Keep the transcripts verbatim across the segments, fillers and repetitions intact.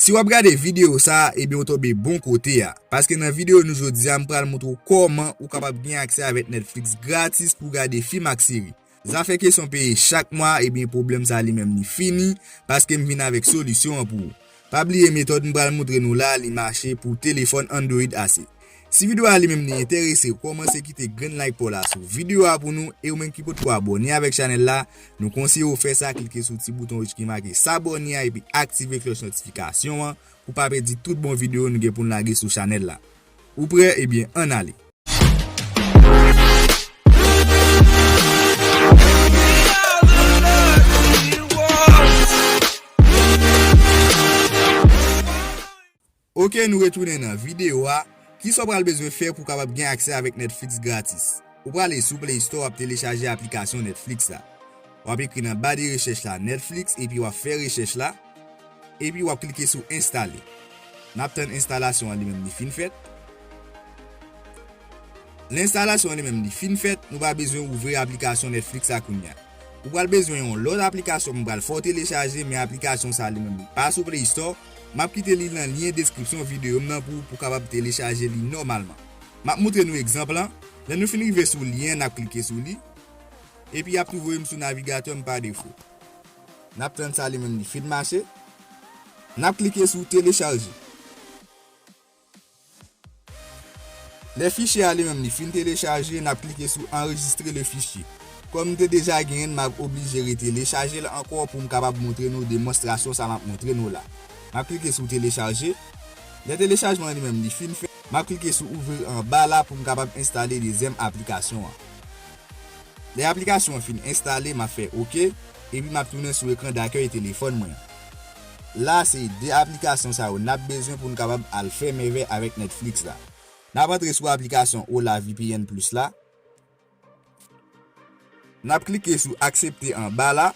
Si w ap gade videyo sa a, ebyen ou tonbe bon kote a. Paske nan videyo nou jodi a, m pral montre w kòman ou kapab gen aksè avèk Netflix gratis pou w gade fim ak seri. Zafè kesyon peye chak mwa, ebyen pwoblèm sa li menm li fini, paske m vin avèk solisyon an pou ou. Pa bliye metòd m pral montre nou la, li mache pou telefòn Android ase. Si videyo a li menm li enterese w, kòmanse kite grenn like pa w la sou videyo a pou nou, e ou menm ki potko abòne avèk chanèl la, nou konseye w fè sa, klike sou ti bouton wouj ki make sabòne a epi aktive klòch notifikasyon an pou w pa pèdi tout bon videyo nou gen pou n lage sou chanèl la. Ou prè? Ebyen, ann ale! Ok, nou retounen nan videyo a. Kisa w pral bezwen fè pou w kapab gen aksè avèk Netflix gratis? Ou prale sou Play Store, w ap telechaje aplikasyon Netflix la. W ap ekri nan ba de rechèch la Netflix, epi w ap fè rechèch la. Epi w ap klike sou enstale. N ap tann enstalasyon an li menm li fin fèt. Lè enstalasyon an li menm li fin fèt, nou pa bezwen ouvri aplikasyon Netflix la kounye a. Ou pral bezwen yon lòt aplikasyon m pral fè w telechaje, men aplikasyon sa li menm li pa sou Play Store. M ap kite li nan lyen deskripsyon videyo m nan pou ou, pou w kapab telechaje li nòmalman. M ap montre nou egzanp lan. Lè nou fin rive sou lyen, n ap klike sou li. Epi y ap tou voye m sou navigatè m pa defo. N ap tann sa li menm li fin mache. N ap klike sou telechaje. Lè fichye a li menm li fin telechaje, n ap klike sou enregistrer le fichier. Kòm m te deja genyen l, m ap oblije retelechaje l ankò pou m kapab montre nou demonstrasyon sa m ap montre nou la. M ap klike sou telechaje. Lè telechajman an li menm li fin fèt, m ap klike sou ouvrir anba la pou m kapab enstale dezyèm aplikasyon an. Lè aplikasyon an fin enstale, m ap fè ok, epi m ap tounen sou ekran dakèy telefòn mwen an. La, se de aplikasyon sa yo n ap bezwen pou n kapab al fè mèvèy avèk Netflix la. N ap antre sou aplikasyon Ola V P N Plus la. N ap klike sou aksepte anba la.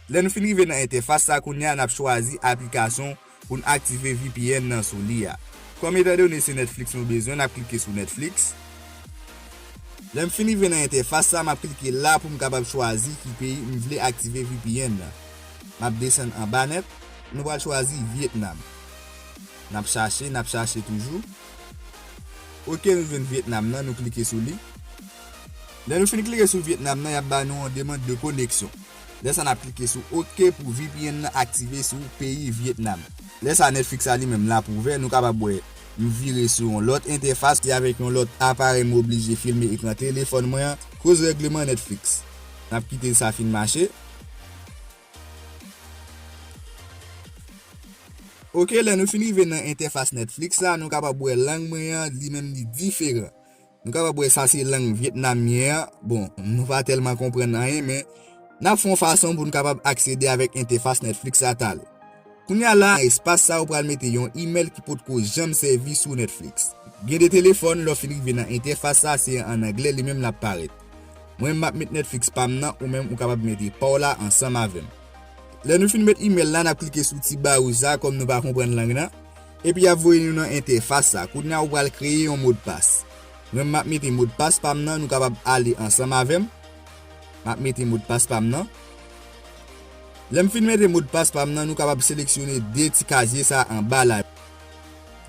Lè nou fin rive nan entèfas sa kounye a, n ap chwazi aplikasyon pou n aktive V P N nan sou li a. Kòm etandone se Netflix nou bezwen, n ap klike sou Netflix. Lè m fin rive nan entèfas sa, m ap klike la pou m kapab chwazi ki peyi m vle aktive V P N nan. M ap desann anba nèt, nou pral chwazi Vietnam. N ap chache, n ap chache toujou. Ok, nou jwenn Vietnam nan, nou klike sou li. Lè nou fin klike sou Vietnam nan, y ap ba nou yon demande de connexion. Lè sa, n ap klike sou ok pou V P N nan aktive sou peyi Vietnam. Lè sa, Netflix la li menm l ap ouvè, nou kapab wè m vire sou yon lòt entèfas, se avèk yon lòt aparèy m oblije filme ekran telefòn mwen an, koz règleman Netflix. N ap kite sa fin mache. Ok, lè nou fin rive nan entèfas Netflix la, nou kapab wè lang mwen an, li menm li diferan. Nou kapab wè sa se lang vyetnamyen an. Bon, nou pa tèlman konprann anyen, men n ap fè yon fason pou n kapab aksede avèk entèfas Netflix la talè. Kounye a la, nan espas sa, ou pral mete yon imèl ki potko janm sèvi sou Netflix. Gen de telefòn, lè w fin rive nan entèfas sa, se an anglè li menm l ap parèt. Mwen, m ap met Netflix pa m nan, ou menm ou kapab mete pa w la ansanm avè m. Lè nou fin met imèl la, n ap klike sou ti ba wouj sa, kòm nou pa konprann lang nan. Epi y ap voye nou nan entèfas sa. Kounye a, ou pral kreye yon modpas. Mwen, m ap mete modpas pa m nan, nou kapab ale ansanm avè m. M ap mete modpas pa m nan. Lè m fin mete modpas pa m nan, nou kapab seleksyone de ti kazye sa anba la.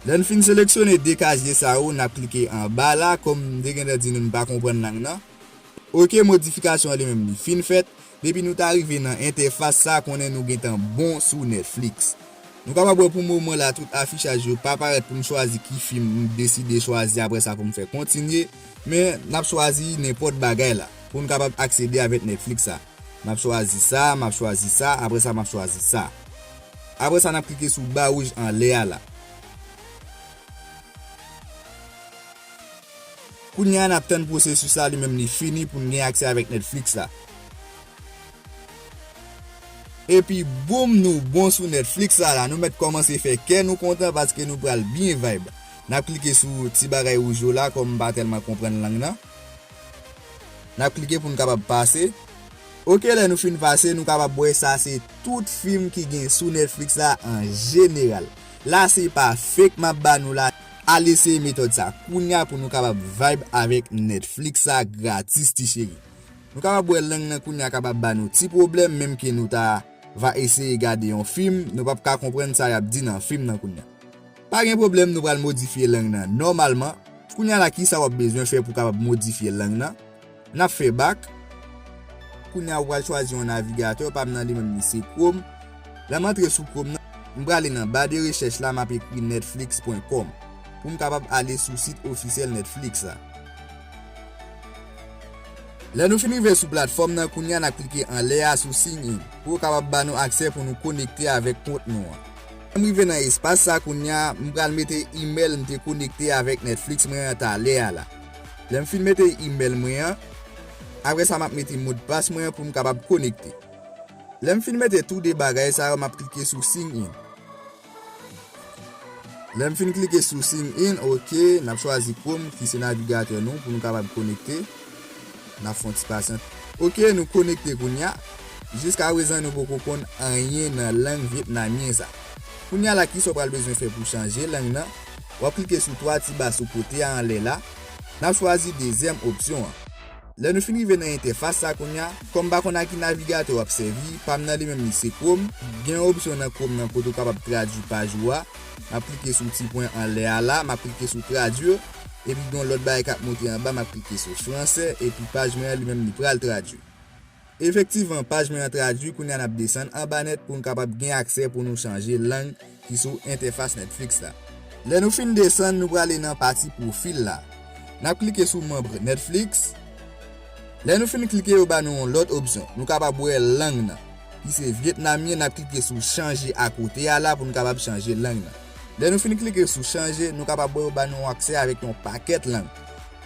Lè n fin seleksyone de kazye sa yo, n ap klike anba la, kòm m te gentan di nou, n pa konprann lang nan. Ok, modifikasyon an li menm li fin fèt. Depi nou ta rive nan entèfas sa, konnen nou gentan bon sou Netflix. Nou kapab wè pou moman la, tout afichaj yo pa parèt pou m chwazi ki fim m deside chwazi apre sa pou m fè kontinye, men n ap chwazi nenpòt bagay la pou n kapab aksede avèk Netflix sa. M ap chwazi sa, m ap chwazi sa, apre sa m ap chwazi sa. Apre sa, n ap klike sou ba wouj anlè a la. Kounye a, n ap tann pwosesis la li menm li fini pou n gen aksè avèk Netflix la. Epi boum, nou bon sou Netflix la, la. Nou mèt kòmanse fè kè nou kontan paske nou pral byen vibe. N ap klike sou ti bagay wouj yo la, kòm m pa tèlman konprann lang nan. N ap klike pou n kapab pase. Ok, lè nou fin pase, nou kapab wè sa se tout fim ki gen sou Netflix la an jeneral. La se pa fake m ap ba nou la. Al eseye metòd sa kounye a pou nou kapab vibe avèk Netflix sa gratis, ti cheri. Nou kapab wè lang nan kounye a kapab ba nou ti pwoblèm, menm ke nou ta va eseye gade yon fim, nou p ap ka konprann sa y ap di nan fim nan kounye a. Pa gen pwoblèm, nou pral modifye lang nan nòmalman. Kounye a la, ki sa w ap bezwen fè pou w kapab modifye lang nan? N ap fè bak. Kounye a, ou pral chwazi yon navigatè, pa m nan li menm li se Chrome. Lè m antre sou Chrome nan, m prale nan ba de rechèch la, m ap ekri netflix pwen com pou m kapab ale sou sit ofisyèl Netflix la. Lè nou fin rive sou platfòm nan, kounye a n ap klike anlè a sou sign in pou yo kapab ba nou aksè pou nou konekte avèk kont nou an. Lè m rive nan espas sa kounye a, m pral mete imèl m te konekte avèk Netflix mwen an talè a la. Lè m fin mete imèl mwen an, apre sa m ap mete modpas mwen an pou m kapab konekte. Lè m fin mete tou de bagay sa yo, m ap klike sou sign in. Lè m fin klike sou sign in, ok, n ap chwazi Chrome ki se navigatè nou pou nou kapab konekte. N ap fè yon ti pasyante. Ok, nou konekte kounye a. Jiska prezan nou poko konn anyen nan lang vyetnamyen sa. Kounye a la, kisa w pral bezwen fè pou chanje lang nan? W ap klike sou twa ti ba sou kote a anlè la. N ap chwazi dezyèm opsyon an. Lè nou fin rive nan entèfas sa kounye a, kòm m pa konn a ki navigatè w ap sèvi, pa m nan li menm li se Chrome, gen yon opsyon nan Chrome nan kote w kapab tradui paj ou a. M ap klike sou ti pwen anlè a la, m ap klike sou traduire, epi gen yon lòt bagay k ap monte anba, m ap klike sou fransè, epi paj mwen an li menm li pral tradui. Efektivman, paj mwen an tradui, kounye a n ap desann anba nèt pou n kapab gen aksè pou nou chanje lang ki sou entèfas Netflix la. Lè nou fin desann, nou prale nan pati pwofil la. N ap klike sou manm Netflix. Lè nou fin klike, yo ba nou yon lòt opsyon. Nou kapab wè lang nan, ki se vyetnamyen, n ap klike sou chanje akote a la pou n kapab chanje lang nan. Lè nou fin klike sou chanje, nou kapab wè yo ba nou aksè avèk yon pakèt lang.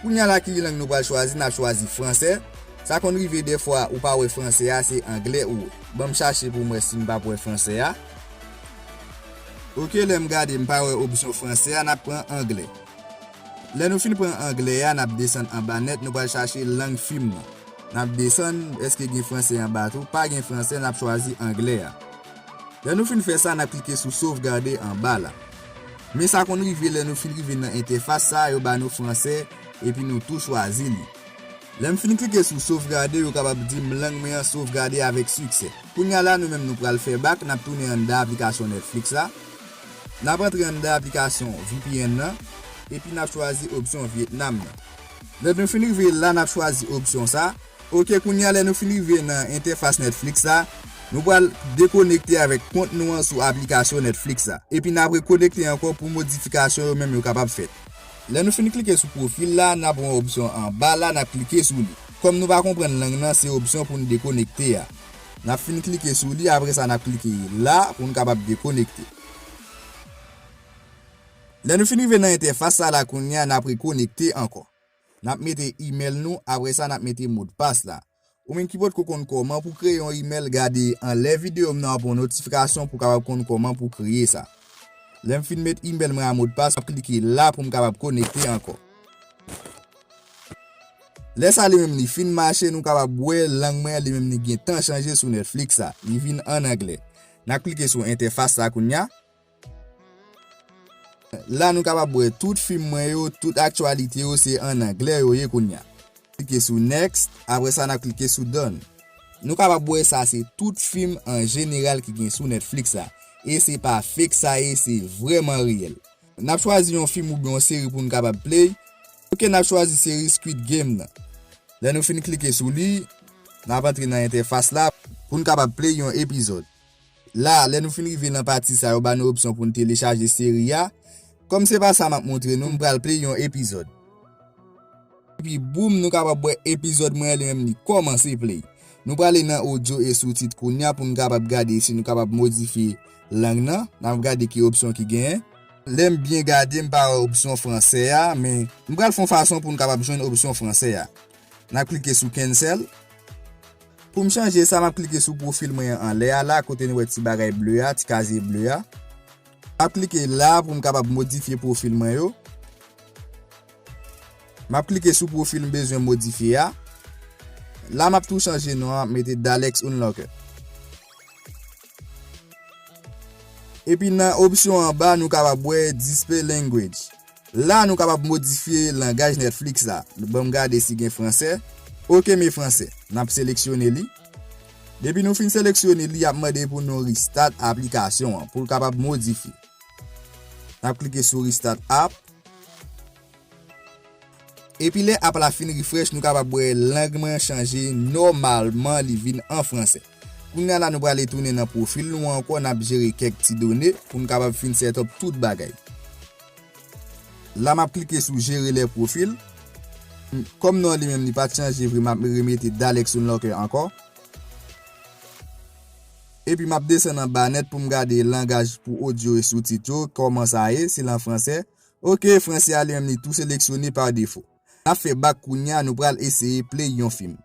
Kounye a la, ki lang nou pral chwazi? N ap chwazi fransè. Sa konn rive dèfwa ou pa wè fransè a, se anglè ou wè. Ban m chache pou m wè si m p ap wè fransè a. Ok, lè m gade, m pa wè opsyon fransè a, n ap pran anglè. Lè nou fin pran anglè a, n ap desann anba nèt, nou pral chache lang fim nan. N ap desann, èske gen fransè anba tou? Pa gen fransè, n ap chwazi anglè a. Lè nou fin fè sa, n ap klike sou sovgade anba la. Men sa konn rive lè nou fin rive nan entèfas sa, yo ba nou fransè, epi nou tou chwazi li. Lè m fin klike sou sovgade, yo kapab di m lang mwen an sovgade avèk siksè. Kounye a la, nou menm nou pral fè bak, n ap tounen anndan aplikasyon Netflix la. N ap antre anndan aplikasyon V P N nan, epi n ap chwazi opsyon Vyetnam nan. Lè nou fin rive la, n ap chwazi opsyon sa. Ok, kounye a lè nou fin rive nan entèfas Netflix la, nou pral dekonekte avèk kont nou an sou aplikasyon Netflix la. Epi n ap rekonekte ankò pou modifikasyon yo menm yo kapab fèt. Lè nou fin klike sou pwofil la, n ap wè yon opsyon anba la, n ap klike sou li. Kòm nou pa konprann lang nan, se opsyon pou n dekonekte a. N ap fin klike sou li, apre sa n ap klike la pou n kapab dekonekte. Lè nou fin rive nan entèfas sa la kounye a, n ap rekonekte ankò. N ap mete imèl nou, apre sa n ap mete modpas la. Ou menm ki potko konn kòman pou kreye yon imèl, gade anlè videyo m nan w ap wè yon notifikasyon pou w kapab konn kòman pou w kreye sa. Lè m fin met imèl mwen a modpas, m ap klike la pou m kapab konekte ankò. Lè sa li menm li fin mache, nou kapab wè lang mwen an li menm li gentan chanje sou Netflix la. Li vin an anglè. N ap klike sou entèfas la kounye a. La nou kapab wè tout fim mwen yo, tout aktyalite yo se an anglè yo ye kounye a. Klike sou next, apre sa n ap klike sou done. Nou kapab wè sa se tout fim an jeneral ki gen sou Netflix la. E se pa fake sa ye, se vrèman reyèl. N ap chwazi yon fim oubyen yon seri pou n kapab play. Ok, n ap chwazi seri Squid Game nan. Lè nou fin klike sou li, n ap antre nan entèfas la pou n kapab play yon epizòd. La, lè nou fin rive nan pati sa, yo ba nou opsyon pou n telechaje seri a. Kòm se pa sa m ap montre nou, m pral play yon epizòd. Epi boum, nou kapab wè epizòd mwen an li menm li kòmanse play. Nou prale nan odyo e soutit kounye a pou n kapab gade si nou kapab modifye lang nan. N ap gade ki opsyon ki genyen. Lè m byen gade, m pa wè opsyon fransè a, men m pral fè yon fason pou n kapab jwenn opsyon fransè a. N ap klike sou cancel. Pou m chanje sa, m ap klike sou pwofil mwen an anlè a la, kote nou wè ti bagay ble a, ti kazye ble a. M ap klike la pou m kapab modifye pwofil mwen yo. M ap klike sou pwofil m bezwen modifye a. La, m ap tou chanje non an, m ap mete Dalex Unlocker. Epi nan opsyon anba, nou kapab wè Display Language. La, nou kapab modifye langaj Netflix la. Ban m gade si gen fransè. Ok, men fransè. N ap seleksyone li. Depi nou fin seleksyone li, y ap mande pou nou restart aplikasyon an pou l kapab modifye. N ap klike sou restart app. Epi lè app la fin refresh, nou kapab wè lang mwen chanje nòmalman, li vin an fransè. Kounye a la, nou prale tounen nan pwofil nou ankò, n ap jere kèk ti done pou n kapab fin set up tout bagay. La, m ap klike sou jere lè pwofil. Kòm non li menm li pa t chanje vre, m ap remete Dalex Unlocker ankò. Epi m ap desann anba nèt pou m gade langaj pou odyo e soutit yo, kòman sa ye, si l an fransè. Oke, fransè a li menm li tou seleksyone pa defo. N ap fè bak kounye a, nou pral eseye play yon fim.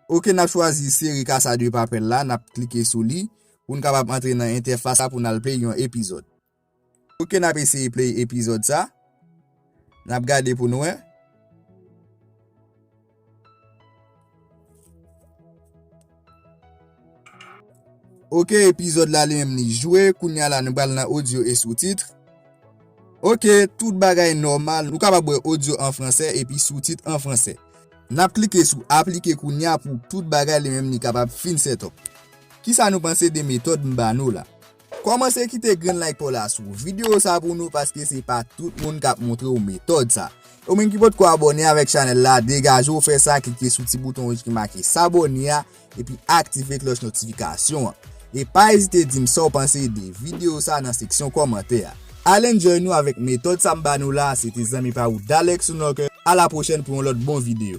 Oke, n ap chwazi seri Casa de Papel la, n ap klike sou li pou n kapab antre nan entèfas la pou n al play yon epizòd. Oke, n ap eseye play epizòd sa. N ap gade pou n wè. Oke, epizòd la li menm li jwe. Kounye a la, nou pral nan odyo e soutit. Oke, tout bagay nòmal. Nou kapab wè odyo an fransè epi soutit an fransè. N ap klike sou aplike kounye a pou tout bagay li menm li kapab fin set up. Kisa nou panse de metòd m ba nou la? Kòmanse kite grenn like pa w la sou videyo sa pou nou, paske se pa tout moun k ap montre w metòd sa. Ou menm ki potko abòne avèk chanèl la, degaje w fè sa, klike sou ti bouton wouj ki make sabòne a, epi aktive klòch notifikasyon an. E pa ezite di m sa w panse de videyo sa nan seksyon kòmantè a. Al enjoy nou avèk metòd sa m ba nou la, se te zanmi pa w Dalex Unlocker. A la pwochèn pou yon lòt bon videyo.